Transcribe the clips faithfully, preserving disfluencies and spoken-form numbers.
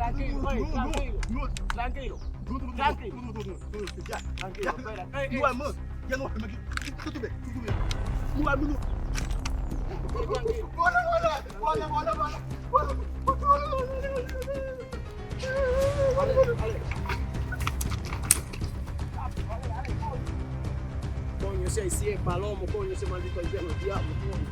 Tranquilo, ey, tranquilo. Tranquilo. Tranquilo. Tranquilo, espera. Ey, ey. Coño, ese ahí sí es palomo, coño, ese maldito haitiano, diablo, coño.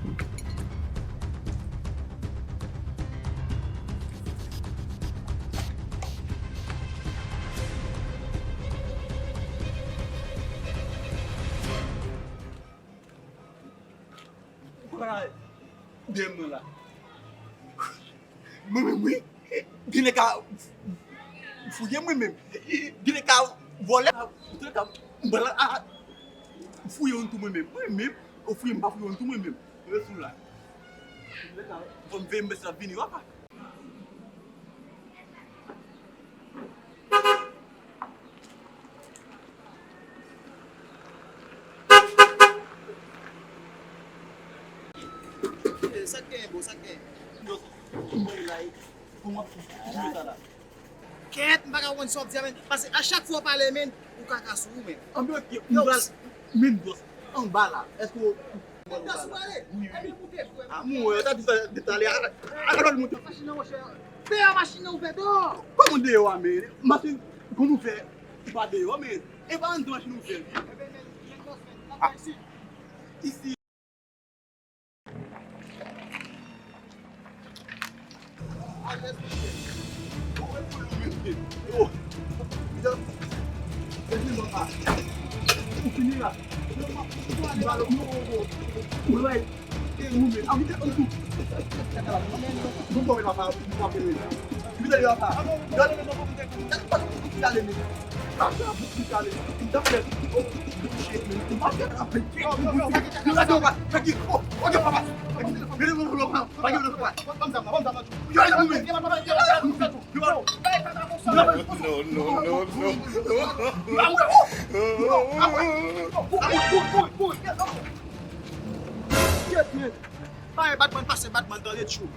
Ou pa ka dèyè mwen la. Mwen menm, wi. Genlè ka fouye mwen menm. Genlè ka vòlè. Genlè ka fouye yon tou mwen menm. Mwen menm, ou fouye m pa fouye yon tou mwen menm. Mwen sou la. Genlè ka fò m veye m bèt la vini, wapa. Eh, sa k genyen, bro? Sa k genyen? Kèt, m pa ka konprann sa w ap di a, men. Paske a chak fwa w pale, men, ou kaka sou ou, men. Anben, ok, m pral, men, bro, anba la. Èske w Wi, wi. Ah, mwen, sa di sa de talè. A, a, a, moute. Machin nan, monchè. Deyò machin nan ouvè, deyò. Kòman deyò a, men? Machin, konn ouvè, pa deyò, men. E pa anndan machin ouvè, wi. Isi. No, no, no, no. Batman pase batman, tande, tchou.